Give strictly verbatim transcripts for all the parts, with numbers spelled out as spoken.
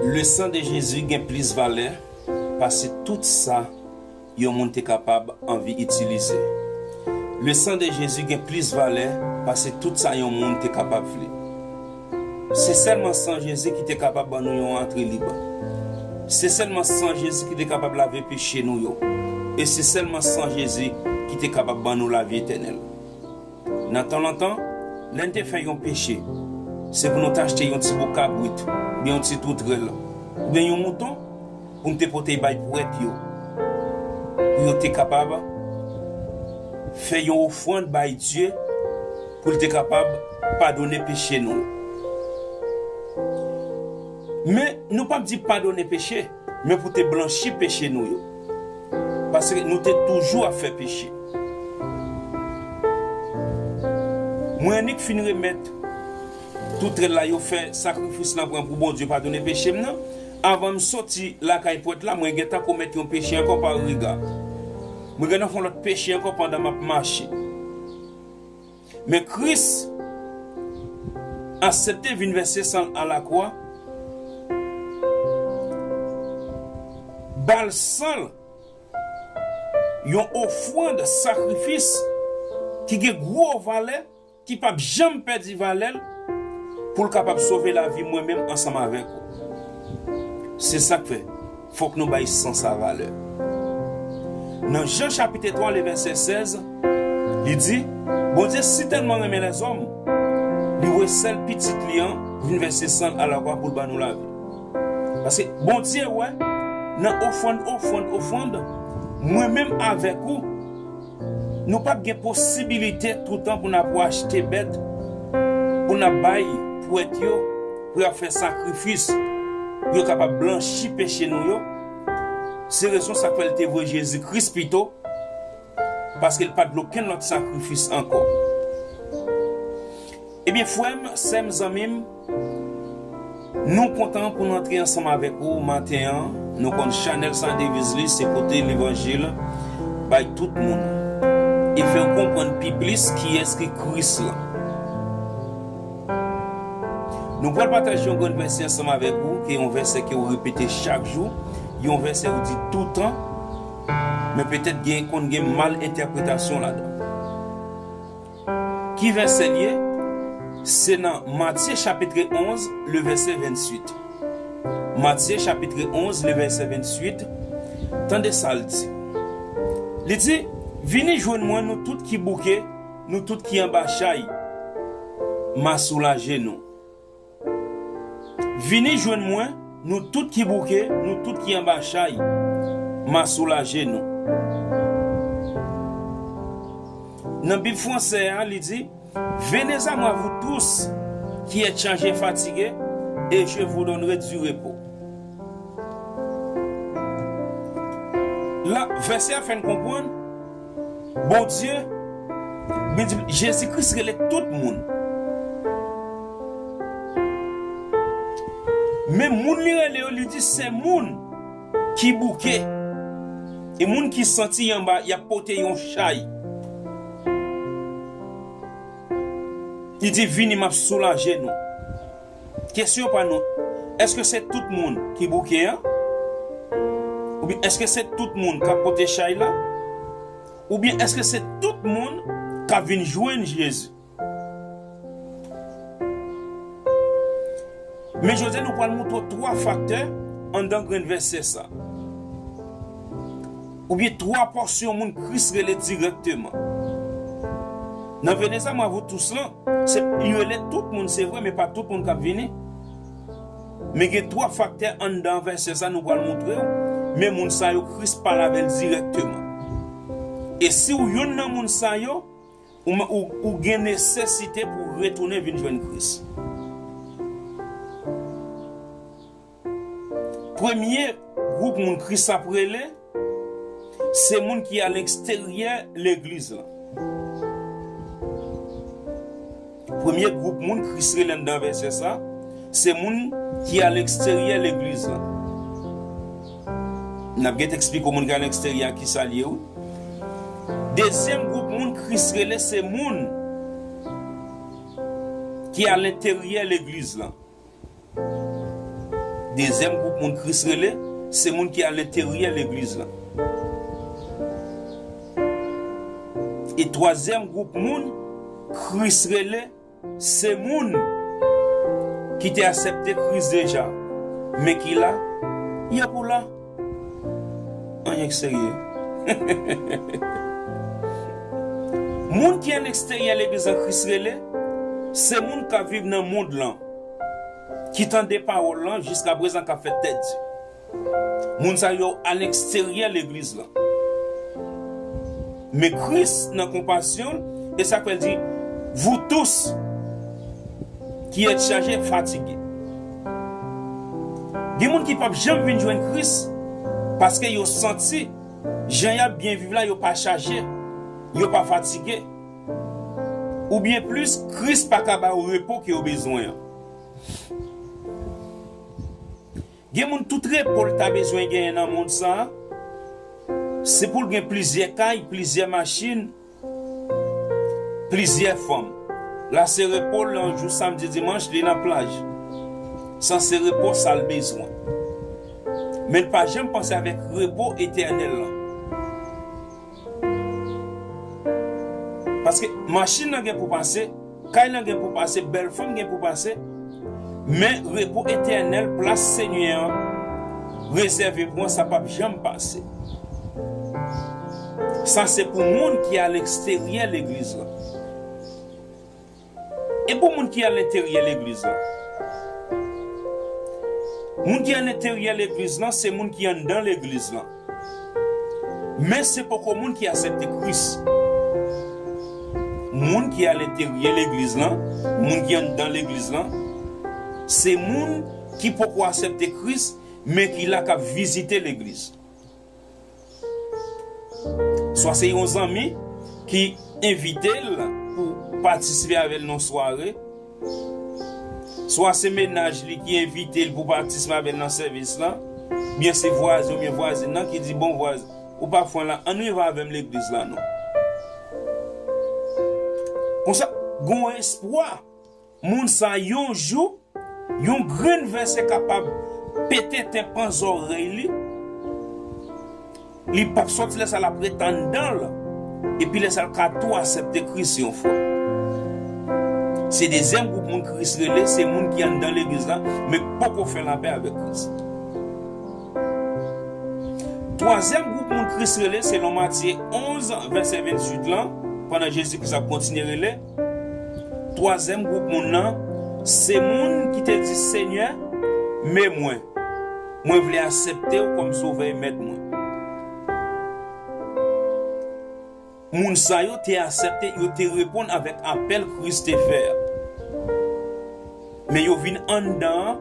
Le san de Jezi gen plis valè pase tout sa yon moun te kapab anvi itilize. Le san de Jezi gen plis valè pase tout sa yon moun te kapab vle. Se sèlman san Jezi ki te kapab ban nou yon antre lib. Se sèlman san Jezi ki te kapab lave peche nou yo. E se sèlman san Jezi ki te kapab ban nou lavi etènèl. Nan tan lontan, lè n te fè yon peche, se pou nou t achte yon ti bouk kabrit, oubyen yon ti toutrèl, oubyen yon mouton, pou n te pote bay prèt yo, pou yo te kapab fè yon ofrann bay Dye, pou l te kapab padone peche nou. Men, nou p ap di padone peche, men pou te blanchi peche nou yo. Paske nou te toujou ap fè peche. Mwen annik fin remèt toutrèl la, yo fè sakrifis lan pran pou Bondye padone peche m nan. Avan m soti lakay prèt la, mwen gentan komèt yon peche ankò pa rega. Mwen gentan fè yon lòt peche ankò pandan m ap mache. Men Kris aksepte vin vèse san l alakwa, ba l san l, yon ofrann, sakrifis ki gen gwo valè, ki p ap janm pèdi valè l, pou l kapab sove lavi mwen menm ansanm avèk ou. Se sa k fè, fòk nou bay san sa valè. Nan Jan chapit twa, le vèsè sèz, li di, Bondye sitèlman renmen lèzòm, li voye sèl Pitit li an vin vèse san l alakwa pou l ban nou lavi. Paske Bondye wè, nan ofrann, ofrann, ofrann, mwen menm avèk ou, nou p ap gen posibilite toutan pou n ap achte bèt, pou n ap bay prèt yo, pou y ap fè sakrifis, pou yo kapab blanchi peche nou yo. Se rezon sa k fè l te voye Jezi Kris pito, paske l pa t vle okenn lòt sakrifis ankò. Ebyen, frè m, sè m, zanmi m, nou kontan pou n antre ansanm avèk ou maten an. Nou konn chanèl sa, deviz li se pote levanjil bay tout moun e fè w konprann pi plis kiyès ki Kris lan. Nou pral pataje yon grenn vèsè ansanm avèk ou, ke yon vèsè ke w repete chak jou, yon vèsè ou di toutan, men petèt gen, konn gen mal entèpretasyon ladan. Ki vèsè l ye? Se nan Matye chapit onz, le vèsè venntuit. Matye chapit onz, le vèsè venntuit. Tande sa l di. Li di, vini jwenn mwen, nou tout ki bouke, nou tout ki anba chay, m a soulaje nou. Vini jwenn mwen, nou tout ki bouke, nou tout ki anba chay, m a soulaje nou. Nan Bib fransè a, li di, venez à moi, vous tous qui êtes chargés et fatigués, et je vous donnerai du repos. La, vèsè a fè n konprann, Bondye, Bib di, Jezi Kris rele tout moun. Men moun li rele yo, li di se moun ki bouke. E moun ki santi y anba, y ap pote yon chay. Li di, vini, m ap soulaje nou. Kesyon pa nou, èske se tout moun ki bouke an? Oubyen èske se tout moun k ap pote chay la? Oubyen èske se tout moun k ap vin jwenn Jezi? Men jodi a, nou pral montre w twa faktè anndan grenn vèsè sa. Oubyen twa pòsyon moun Kris rele dirèkteman. Nan venez à moi, vous tous lan, se, li rele tout moun, se vre, men pa tout moun k ap vini. Men gen twa faktè anndan vèsè sa nou pral montre w, men moun sa yo Kris pale avè l dirèkteman. E si w youn nan moun sa yo, ou, ou, ou gen nesesite pou w retounen vin jwenn Kris. Premye gwoup moun Kris ap rele, se moun ki aleksteryè legliz lan. Premye gwoup moun Kris rele anndan vèsè sa, se moun ki aleksteryè legliz lan. N ap gentan eksplike w moun ki aleksteryè a kisa l ye, wi. Dezyèm gwoup moun Kris rele se moun ki alenteryè legliz lan. Dezyèm gwoup moun Kris rele, se moun ki alenteryè legliz la. E twazyèm gwoup moun Kris rele, se moun ki te aksepte Kris deja, men ki la, y ap ou la. Anyen k serye. Moun ki an eksteryè legliz an Kris rele, se moun k ap viv nan mond lan, ki tande pawòl lan jiska prezan k ap fè tèt di. Moun sa yo an eksteryè legliz lan. Men Kris nan konpasyon l, e sa k fè l di, vous tous qui êtes chargés, fatigués. Gen moun ki p ap janm vin jwenn Kris, paske yo santi jan y ap byen viv la, yo pa chaje, yo pa fatige. Oubyen plis, Kris pa ka ba yo repo ke yo bezwen an. Gen moun tout repo l ta bezwen genyen nan mond sa a, se pou l gen plizyè kay, plizyè machin, plizyè fanm. La se repo l, yon jou samdi, dimanch, li nan plaj. Sa se repo sa l bezwen. Men l pa janm panse avèk repo etènèl lan. Paske machin nan gen pou pase, kay lan gen pou pase, bèl fanm gen pou pase, men repo etènèl, plas Senyè an rezève pou mwen, sa p ap janm pase. Sa se pou moun ki a leksteryè legliz lan. E pou moun ki a lenteryè legliz lan? Moun ki a lenteryè legliz lan, se moun ki anndan legliz lan. Men se poko moun ki aksepte Kris. Moun ki a lenteryè legliz lan, moun ki anndan legliz lan, se moun ki poko aksepte Kris, men ki la k ap vizite legliz. Swa se yon zanmi ki envite l pou patisipe avè l nan sware, swa se mennaj li ki envite l pou patisipe avè l nan sèvis lan, byen se vwazen oubyen vwazin nan ki di, "Bon vwazen, ou pa fwen la, ann rive avè m legliz la non." Konsa, gon espwa, moun sa yon jou, yon grenn vèsè kapab pete tenpan zòrèy li, li p ap sòti lè sa l ap ret anndan l, epi lè sa l ka tou aksepte Kris yon fwa. Se dezyèm gwoup moun Kris rele, se moun ki anndan legliz la, men k poko fè lapè avèk Kris. Twazyèm gwoup moun Kris rele, selon Matye onz, vèsè venntuit lan, pandan Jezi Kris ap kontinye rele, twazyèm gwoup moun nan, se moun ki te di, "Senyè, men mwen, mwen vle aksepte w kòm Sovè e Mèt mwen." Moun sa yo te aksepte, yo te reponn avèk apèl Kris te fè a. Men yo vin anndan an,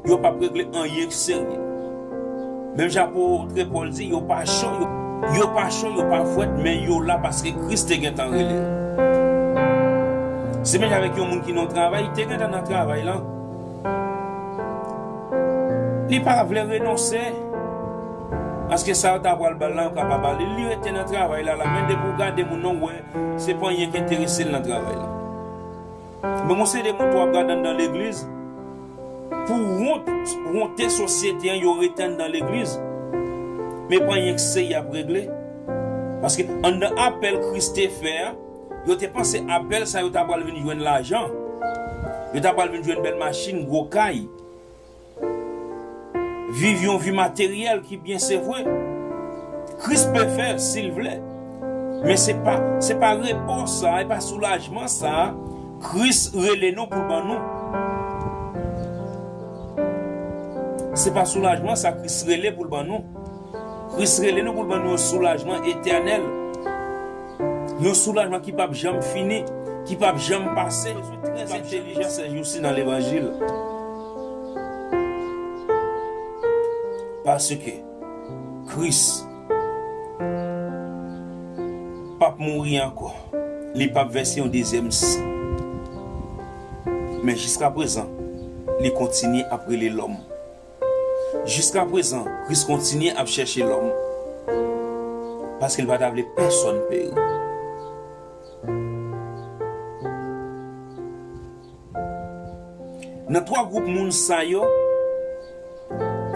yo p ap regle anyen k serye. Menm jan apot Pòl di, yo pa cho, yo, yo pa cho, yo pa frèt, men yo la paske Kris te gentan rele yo. Se menm jan avèk yon moun ki nan yon travay, li te gentan nan travay lan. Li pa vle renonse. Paske sa yo ta pral ba l la, yo ka pa ba li l. Li rete nan travay la, la. Men depi w gade moun nan, w wè, se pa anyen ki enterese l nan travay la. Men gon seri de moun tou w ap gade anndan legliz, pou wont, wonte sosyete an, yo rete anndan legliz. Men pa anyen k serye y ap regle. Paske anndan apèl Kris te fè a, yo te panse apèl sa yo ta pral vin jwenn lajan. Yo ta pral vin jwenn bèl machin, gwo kay. Viv yon vi materyèl ki byen, se vre. Kris pe fè, si l vle. Men se pa, se pa repo sa, e pa soulajman sa, Kris rele nou pou l ban nou. Se pa soulajman sa Kris rele pou l ban nou. Kris rele nou pou l ban nou yon soulajman etènèl. Yon soulajman ki p ap janm fini, ki p ap janm pase. Trè entèlijan sèjousi nan levanjil. Paske Kris p ap mouri ankò. Li p ap vèse yon dezyèm san. Men jiska prezan, li kontinye ap rele lòm. Jiska prezan, Kris kontinye ap chèche lòm, paske l pa ta vle pèsonn peri. Nan twa gwoup moun sa yo,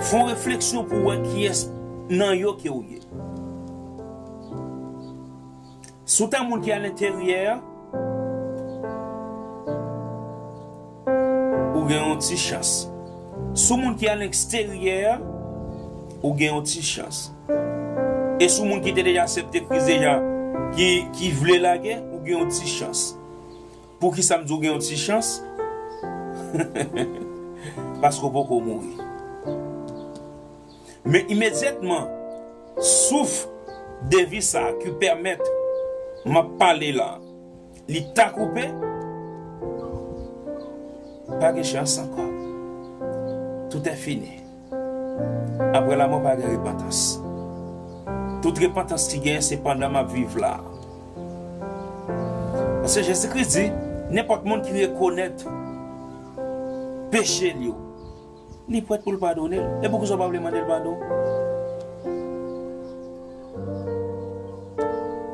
Fè yon refleksyon pou w wè kiyès nan yo ke w ye. Si w ta moun ki alenteryè, ou gen yon ti chans. Si w moun ki aleksteryè, ou gen yon ti chans. E si w moun ki te deja aksepte Kris deja, ki, ki vle lage, ou gen yon ti chans. Poukisa m di w gen yon ti chans? Paske w poko mouri. Men imedyatman, souf de vi sa a ki pèmèt m ap pale la, li ta koupe, pa gen chans ankò. Tout est fini. Apre lanmò, pa gen repantans. Tout repantans ki genyen, se pandan m ap viv la. Paske Jezikri di, nenpòt moun ki rekonèt peche l yo, li prèt pou l padone l. E poukisa w pa vle mande l padon?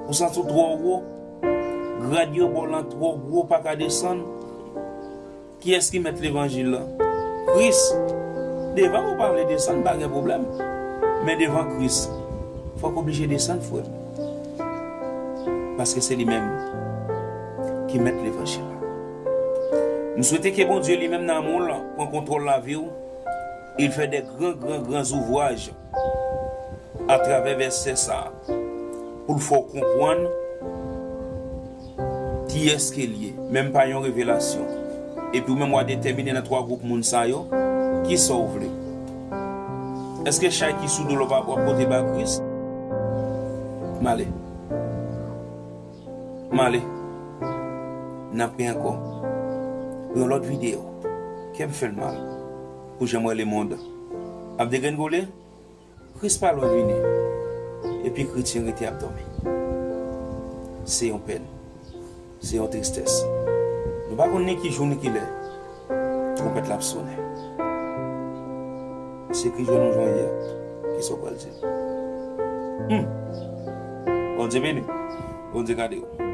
Ou santi w twò wo? Grad yo ba w lan twò wo, pa ka desann? Kiyès ki mèt levanjil la? Kris. Devan ou pa vle desann, pa gen pwoblèm. Men devan Kris, fòk ou oblije desann, frè m. Paske se li menm ki mèt levanjil la. M swete ke Bondye li menm nan amou l pran kontwòl lavi w. Il fait des grands, grands, grands ouvrages atravè vèsè sa a, pou l fè w konprann kiyès ke l ye, menm pa yon revelasyon. Epi w menm w a detèmine nan twa gwoup moun sa yo, kisa w vle? Èske chay ki sou do l w ap, w ap pote ba Kris? M ale. M ale. N ap ri ankò. Pou yon lòt videyo. Kè m fè l mal pou jan m wè lemonn ap degrengole. Kris pa lwen vini. Epi kretyen rete ap dòmi. Se yon pèn. Se yon tristès. Nou pa konn ni ki jou ni ki lè twonpèt la ap sonnen. Se ki jou nou jwenn yè. Kisa w pral di? Hmm. Bondye beni w. Bondye gade w.